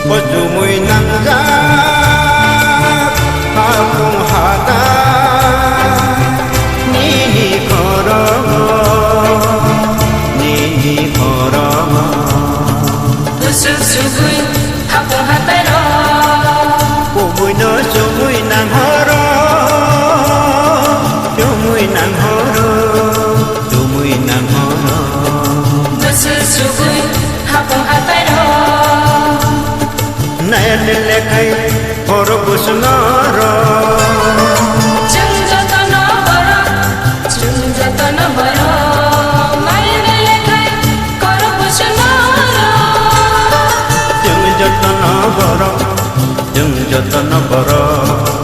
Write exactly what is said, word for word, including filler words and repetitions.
Chumui nangjak hapung hata nini khorok, nini khorok. Busuk sugui hapung hatai rok. Kubui no chumui nanghoro, chumui nanghoro, chumui nanghoro. Busuk sugui hapung hatai rok. Nayani lekhai horo busungoro. Chwng jotono borok, chwng jotono borok. Nayani lekhai horo busungoro. Chwng jotono borok, chwng jotono borok.